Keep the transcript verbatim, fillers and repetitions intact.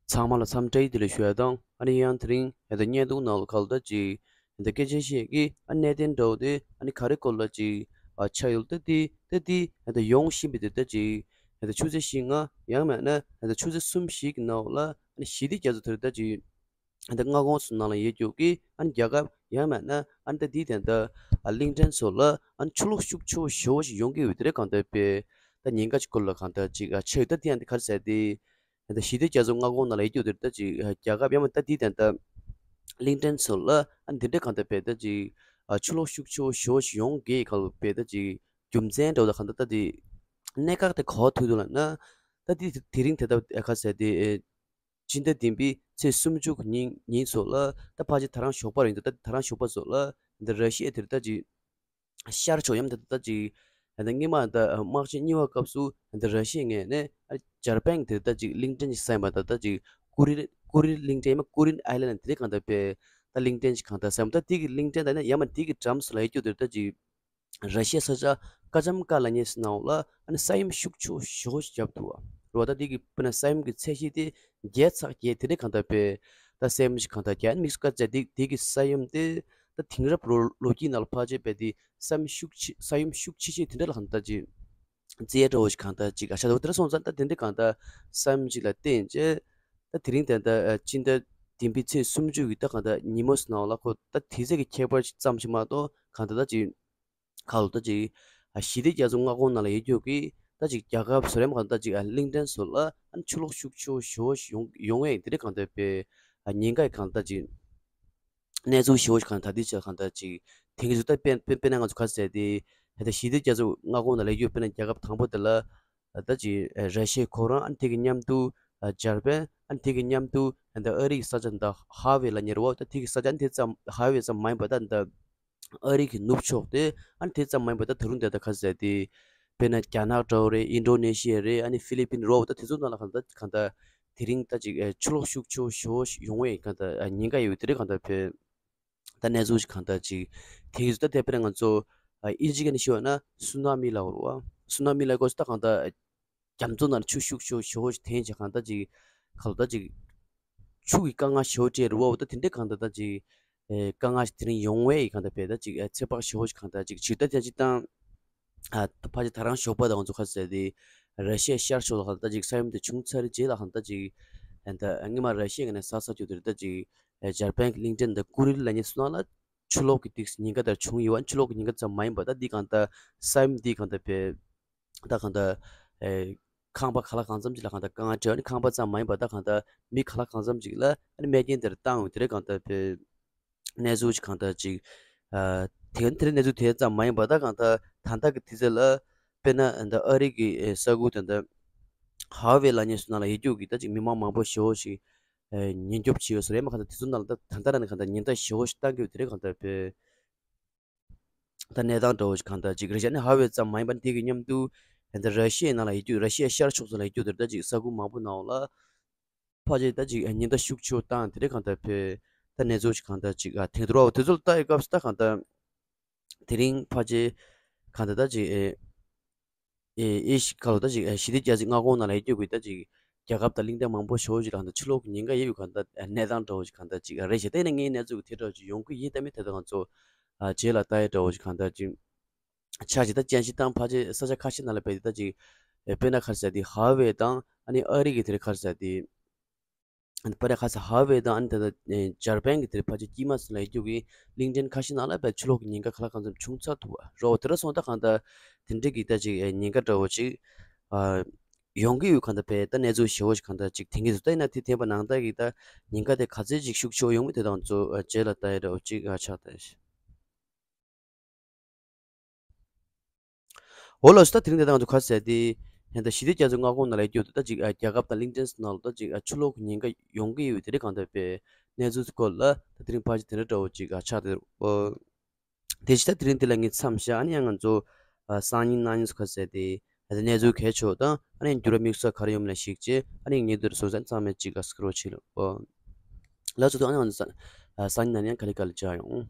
ཚང་མ་ལ་འཚམས་འདྲི་བདེ་ལེགས་ཞུ་ཡ་དང་། ཨ་ནི་ཡང་དེ་རིང་ཨ་ད་བརྙན་ཐུང་ནང་ལ་ག་ལ་ད་ཅིག་ཨ་ད་སྐད་ཆ་བཤད་ཀྱི་ཨ་གནད་དོན་འདྲ་བོ་དེ་ཨ་ནི་ག་རེ་སྐོར་ལ་ཅིག་ཨ་ཆགས་ཡོད་ད་དེ་ད་དེ་ཨ་ད་ཡོང་བཞིན་པའི་དེ་ད་ཅིག་ཨ་ད་ཆུ་ཚོད་བཞི་ལྔ་ཡང་མེད་ན་ཨ་ད་ཆུ་ཚོད་གསུམ་བཞི་གི་ནང་ལ་ཨ་ནི་ཞི་བདེ་རྒྱ་མཚོ་དེར་ད་ཅིག་ཨ་ད་མངའ་ཁོངས་སུ་ནང་ལ་ཡོད་རྒྱུ་གི་ཨ་ནི་རྒྱལ་ཁབ་ཡང་མེད་ན་ཨ་ནི་ད་དེ་དེ་ད་ཨ་གླིང་ཕྲན་ཚོ་ལ་ཨ་ནི་ཆུ་ལོག་ཤུགས་ཆེ་བོ་ཞེ་བོ་ཞིག་ཡོང་གི་ཡོད་དེ་རེད། གང་ལྟར་པས་ད་ཉེན་ཁ་ཅིག་སྐོར་ལ་གང་ལྟར་ཅིག་ཨ་ཆགས་ཡོད་ད་དེ་ཨ་ད་ག་རེ་ཟེར་དེ། ད་ཞི་བདེ་རྒྱ་མཚོ་མངའ་ཁོངས་ནང་ལ་ཡོད་རྒྱུ་དེ་ད་ཅིག་རྒྱལ་ཁབ་ཡང་མིན་ད་དེ་དེ་ད་གླིང་ཕྲན་ཚོ་ལ་ཨ་འདི་འདྲའི་གང་ལྟར་པས་ད་ཅིག་ཆུ་ལོག་ཤུགས་ཆེ་བོ་ཞེ་བོ་ཞིག་ཡོང་གི་ག་ལ་པས་ད་ཅིག་རྒྱུ་མཚན་འདྲ་བོ་ད་གང་ལྟར་ད་དེ་གནད་འགག་དེ་ག་པར་ཐུག་འདུག་ལབ་ན། ད་དེ་དེ་རིང་དེ་ད་ག་ཟེར་དེ་སྤྱི་ཟླ་བདུན་པའི་ཚེས་སུམ་ཅུ་ཉིན་ཉིན་ཚོ་ལ་ད་ཕལ་ཆེར་ད་རང་ཞོགས་པ་རེད་འདུག་ད་ད་རང་ཞོགས་པ་ཚོ་ལ་འདི་ར་ཤི་ཡ་དེར་ད་ཅིག་ཤར་ཕྱོགས་ཡང་ད་ད་ཅིག་ད་སྔོན་མ་ད་དམག་ཆེན་གཉིས་པའི་སྐབས་སུ་ད་ར་ཤི་ཡའི་ངོས་ནས་འཇར་པན་དེར་ད་ཅིག་གླིང་ཕྲན་ཞིག་བསམ་པ་ད་ད་ཅིག་ཀུ་རིལ་ཀུ་རིལ་གླིང་ཕྲན་ཡང་མིན་ཀུ་རིལ་ཨའི་ལན་དེ་གང་ལྟར་པས་ད་གླིང་ཕྲན་ཞིག་གང་ལྟར་བསམ་ད་དེ་གི་གླིང་ཕྲན་ད་ནི་ཡང་མིན་དེ་གི་འགྲམ་སུ་ལ་ཡོད་རྒྱུ་དེར་ད་ཅིག་ར་ཤི་ཡའི་ས་ཆ་ཀ་ཅམ་ཀ་ལབ་མཁན་ཞིག་ནང་ལ་ཨ་ནི་ས་ཡོམ་ཤུགས་ཆེ་ཞེ་པོ་ཞིག་བརྒྱབ་འདུག་བ། རེད་བ། ད་དེ་གི་དཔེར་ན་ས་ཡོམ་གི་ཚད་གཞི་དེ་བརྒྱད་ཚེག་བརྒྱད་དེ་འདྲ་གང་ལྟར་པས་ད་ས་ཡོམ་ཞིག་གང་ལྟར་བརྒྱབ། ཨ་ནི་དམིགས་སུ་བཀར་བྱས་དེ་དེ་གི་ས་ཡོམ་དེ་ད་དེང་རབས་ལོ་ལོ་རྒྱུས་ནང་ལ་ཕལ་ཆེར་པས་དེ་ས་ཡོམ་ཤུགས་ཆེ་ས་ཡོམ་ཤུགས་ཆེ་ཤོས་དེ་འདྲ་ལ་གང་ལྟར་ཅིག་རྩིས་འདྲ་བོ་ཞིག་གང་ལྟར་ཅིག་ཨ་ཆགས་འདུག་དེ་འདྲ་སོང་ཙང་ད་དེ་འདྲ་གང་ལྟར་ས་ཡོམ་ཞིག་ལ་བརྟེན་བྱས་ད་དེ་རིང་ད་ལྟ་ཨ་སྤྱི་ཟླ་བདུན་པའི་ཚེས་སུམ་ཅུ་གི་ད་གང་ལྟར་ཉིན་མོ་ཞིག་ནང་ལ་ཁོ་ད་དུས་ཚོད་ཀྱི་ཁྱད་པར་ཙམ་ཞིག་མ་གཏོགས་གང་ལྟར་ད་ཅིག་ཁ་ལོ་ད་ཅིག་ཨ་ཞི་བདེ་རྒྱ་མཚོ་མངའ་ཁོངས་ནང་ལ་ཡོད་རྒྱུ་གི་ད་ཅིག་རྒྱལ་ཁབ་ཟུར་རེམ་གང་ད་ཅིག་ཨ་གླིང་ཕྲན་ཚོ་ལ་ཨ་ཆུ་ལོག་ཤུགས་ཆེ་ཞེ་པོ་ཞིག་ཡོང་ཡོང་བས་དེ་འདྲ་གང་ལྟར་པས་ཨ་ཉེན་ཁ་གང་ད་ཅིག་གནས་ཚུལ་ཞེ་པོ་ཞིག་གང་ད་དེ་ཅིག་གང་ད་ཅིག་དེང་གི་ཚོ་ད་དཔེ་དཔེ་དཔེར་ན་ང་ཚོ་ག་ཟེར་དེ་ད་ཞི་བདེ་རྒྱ་མཚོ་མངའ་ཁོངས་ནང་ལ་ཡོད་དཔེར་ན་རྒྱལ་ཁབ་དང་པོ་དེ་ལ་ད་ཅིག་ར་ཤི་ཡ་ཁོ་རང་ཨ་དེ་གི་མཉམ་དུ་འཇར་པན་ཨ་དེ་གི་མཉམ་དུ་ད་ཨ་རི་གི་ས་ཆ་ད་ཧ་ཝེ་ལབ་མཁན་རེད་བ། ད་དེ་གི་ས་ཆ་ཨ་དེ་ཙམ་ཧ་ཝེ་ཙམ་མ་ཡིན་པ་ད་ད། ཨ་རི་གི་ནུབ་ཕྱོགས་དེ་ཨ་ནི་དེ་ཙམ་མ་ཡིན་པ་ད་ད་རུང་དེ་ད་ག་ཟེར་དེ། དཔེར་ན་རྒྱ་ནག་འདྲ་བོ་རེད། ཨིན་ཌོ་ནེ་ཤི་ཡ་རེད། ཨ་ནི་ཧྥི་ལི་པིན་རོ་ད་དེ་ཚོ་ནང་ལ་གང་ལྟར་གང་ལྟར་དེ་རིང་ད་ཅིག་ཨེ་ཆུ་ལོག་ཤུགས་ཆེ་ཞེ་པོ་ཞིག་ཡོང་བའི་གང་ལྟར་ཨ་ཉེན་ཁ་ཡོད་དེ་རེད། གང་ལྟར་བོད་ད་གནས་ཚུལ་ཞིག་གང་ལྟར་ཅིག་དེང་གི་ཚོ་ད་དེ་དཔེར་ན་ང་ཚོ་ཨ་ཨིན་ཇི་སྐད་ནས་ཞུས་པ་ན་སུ་ན་མི་ལབ་རེད་བ། སུ་ན་མི་ལབ་དགོས་ད་གང་ལྟར་རྒྱ་མཚོ་ནང་ཆུ་ཤུགས་ཆེ་ཞེ་པོ་ཞིག་འཐེན་བྱས་གང་ལྟར་ཅིག་ཁ་ལོ་ད་ཅིག་ཆུ་གི་དཀའ་ངལ་ཞེ་པོ་སྤྲད་རེད་བ། འོ་ད་དེ་འདྲའི་གང་ལྟར་ད་ཅིག་ཨེ་དཀའ་ངལ་ཞིག་དེ་རིང་ཡོང་བས་གང་ལྟར་བས་ད་ཅིག་ཨེ་ཚོད་དཔག་ཞེ་པོ་ཞིག་གང་ལྟར་ཅིག་ཇི་ལྟར་ཅང་ཅིག་བཏང་ཨ་ཕལ་ཆེར་ད་རང་ཞོགས་པ་དང་ང་ཚོ་ག་ཟེར་དེ་ར་ཤི་ཡ་ཤར་ཕྱོགས་ལ་གང་ལྟར་ཅིག་ས་ཡོམ་དེ་བྱུང་ཚར་རྗེས་ལ་གང་ལྟར་ཅིག་ཨེ་ད་སྔོན་མ་ར་ཤི་ཡ་ངོས་ནས་ཟ་ས་རྒྱུ་དེ་རེད། ད་ཅིག་ཨེ་འཇར་པན་གྱི་གླིང་ཕྲན་ད་ཀུ་རིལ་ལབ་མཁན་སུ་ནང་ལ་ཆུ་ལོག་གི་ཏིག་ཉེན་ཁ་དེ་བྱུང་ཡོད་པ། ཆུ་ལོག་གི་ཉེན་ཁ་ཙམ་མ་ཡིན་པ་ད་འདི་གང་ལྟར་ས་ཡོམ་འདི་གང་ལྟར་བས། ད་གང་ལྟར་ཨེ་ཁང་པ་ག་ལ་གང་འཚམ་ཅིག་ལ་གང་ལྟར་དཀའ་ངལ་འཕྲད་པ་ནི་ཁང་པ་ཙམ་མ་ཡིན་པ་ད་གང་ལྟར་མི་ག་ལ་གང་འཚམ་ཅིག་ལ་ཨ་ནི་རྨས་སྐྱོན་དེར་བཏང་ཡོད་དེ་རེད། གང་ལྟར་བས་གནས་ཚུལ་ཅིག་གང་ལྟར་ཅིག་ཨ་དེ་དེ་རིང་གནས་ཚུལ་དེ་ཙམ་མ་ཡིན་པ་ད་གང་ལྟར་ད་ལྟ་གི་དུས་ཚོད་ལ་དཔེར་ན་ད་ཨ་རི་གི་ཨེ་ས་ཁུལ་དེ་འདྲ་ཧ་ཝེ་ལབ་མཁན་སུ་ནང་ལ་ཡོད་རྒྱུ་གི་ད་ཅིག་མི་མང་མང་པོ་ཞེ་པོ་ཞིག་ཨེ་ཉེན་སྐྱོབ་བྱས་ཡོད་ས་རེད། མ་གང་ལྟར་དེ་ཚོ་ནང་ལ་ད་ད་ལྟ་རང་ནས་གང་ལྟར་ཉེན་བརྡ་ཞེ་པོ་ཞིག་བཏང་གི་ཡོད་དེ་རེད། གང་ལྟར་བས། ད་གནས་སྟངས་འདྲ་བོ་ཞིག་གང་ལྟར་ཅིག་རེད་བཞག་ནས་ཧ་ཝེ་ཙམ་མ་ཡིན་པ་དེ་གི་མཉམ་དུ་ད་ར་ཤི་ཡའི་ནང་ལ་ཡོད་རྒྱུ་ར་ཤི་ཡའི་ཤར་ཕྱོགས་སུ་ལ་ཡོད་རྒྱུ་དེར་ད་ཅིག་ས་ཁུལ་མང་པོ་ནང་ལ་ཕལ་ཆེར་ད་ཅིག་ཉེན་བརྡ་ཤུགས་ཆེ་བོ་བཏང་དེ་རེད། གང་ལྟར་བས་ད་གནས་ཚུལ་ཞིག་གང་ལྟར་ཅིག་ཨ་དེང་དུ་རོ་དེ་ཚོ་ལ་ལྟ་ཡི་སྐབས་སུ་ད་གང་ལྟར་དེ་རིང་ཕལ་ཆེར་གང་ལྟར་ད་ཅིག་ཨེ་ཨེ་ཨེ་ཤི་ཁ་ལོ་ད་ཅིག་ཨེ་ཞི་བདེ་རྒྱ་མཚོའི་མངའ་ཁོངས་ནང་ལ་ཡོད་རྒྱུ་གི་ད་ཅིག་རྒྱལ་ཁབ་དང་གླིང་ཕྲན་མང་པོ་ཞེ་པོ་ཅིག་ལ་གང་ལྟར་ཆུ་ལོག་གི་ཉེན་ཁ་ཡོད་ཡོད་གང་ལྟར་གནས་སྟངས་འདྲ་བོ་ཅིག་གང་ལྟར་ཅིག་རེད་ཤག་ད་ཡིན་ན་ངའི་གནས་ཚུལ་གི་དེ་འདྲ་བོ་ཅིག་ཡོང་གི་ཡིན། ད་མི་དེ་ད་ང་ཚོ་ཨ་རྗེས་ལ་ལྟ་ཡ་འདྲ་བོ་ཅིག་གང་ལྟར་ཅིག་ཆགས་ཅིག་ད་ཅན་ཤི་དང་ཕལ་ཆེར་ས་ཆ་ཁ་ཤས་ནང་ལ་བས་ད་ཅིག་ཨེ་དཔེར་ན་ག་རེ་ཟེར་དེ་ཧ་ཝེ་དང་ཨ་ནི་ཨ་རི་གི་དེ་རེད་ག་རེ་ཟེར་དེ། ཨ་ནི་པ་ར་ཁ་ས་ཧ་ཝེ་དང་ཨ་ནི་ད་ལྟ་ཨེ་འཇར་པན་གྱི་དེར་ཕལ་ཆེར་དཀྱིལ་མ་སུ་ལ་ཡོད་རྒྱུ་གི་གླིང་ཕྲན་ཁ་ཤས་ནང་ལ་བས་ཆུ་ལོག་གི་ཉེན་ཁ་ག་ལ་གང་འཚམ་བྱུང་ཚར་འདུག་བ། རོ་དེ་འདྲ་སོང་ད་གང་ལྟར་དེ་འདྲ་གི་ད་ཅིག་ཨེ་ཉེན་ཁ་འདྲ་བོ་ཅིག་ཨ་ཡོང་གི་ཡོད་གང་ལྟར་བས་ད་གནས་ཚུལ་ཞེ་པོ་ཞིག་གང་ལྟར་ཅིག་དེང་གི་ཚོ་ད་ཡིན་ན་དེ་ཐེམ་པ་ནང་ལྟར་གི་ད་ཉེན་ཁ་དེ་ག་ཚོད་ཅིག་ཤུགས་ཆེ་བོ་ཡོང་མིན་དེ་དང་ཚོ་ཨ་རྗེས་ལ་ལྟ་ཡ་འདྲ་བོ་ཅིག་ཨ་ཆགས་ད། འོ་ལགས་སོ། ད་དེ་རིང་འདི་ད་ང་ཚོ་ག་རེ་ཟེར་དེ། ད་ཞི་བདེ་རྒྱ་མཚོའི་མངའ་ཁོངས་ནང་ལ་ཡོད་རྒྱུ་ད་ཅིག་ཨ་རྒྱལ་ཁབ་དང་གླིང་ཕྲན་ནང་ལ་ད་ཅིག་ཨ་ཆུ་ལོག་གི་ཉེན་ཁ་ཡོང་གི་ཡོད་དེ་རེད། གང་ལྟར་བས་གནས་ཚུལ་སྐོར་ལ་ད་དེ་རིང་ཕལ་ཆེར་དེ་འདྲ་འདྲ་བོ་ཅིག་ཨ་ཆགས་དེ་རེད། དེ་ཕྱི་ད་དེ་རིང་འདི་ལ་ངས་མཚམས་བཞག་ཨ་ནི་ཡང་ང་ཚོ་ཨ་སང་ཉིན་གནངས་ཉིན་སུ་ག་རེ་ཟེར་དེ། ཨ་ད་གནས་ཚུལ་གལ་ཆེ་བ་དང་ཨ་ནི་འགྱུར་བ་དམིགས་བསལ་ག་རེ་ཡོང་མིན་ལ་གཞིགས་བྱས་ཨ་ནི་ངས་འདིར་སོང་ཙང་ཚང་མས་ཅིག་ཨ་སྐུ་རོགས་བྱེད་ལོ། ལགས་སོ། ད་ཨ་ནི་ང་ཚོ་སང་ཉིན་གནངས་ཉིན་ཡང་ག་ལེ་ག་ལེ་མཇལ་ཡོང་།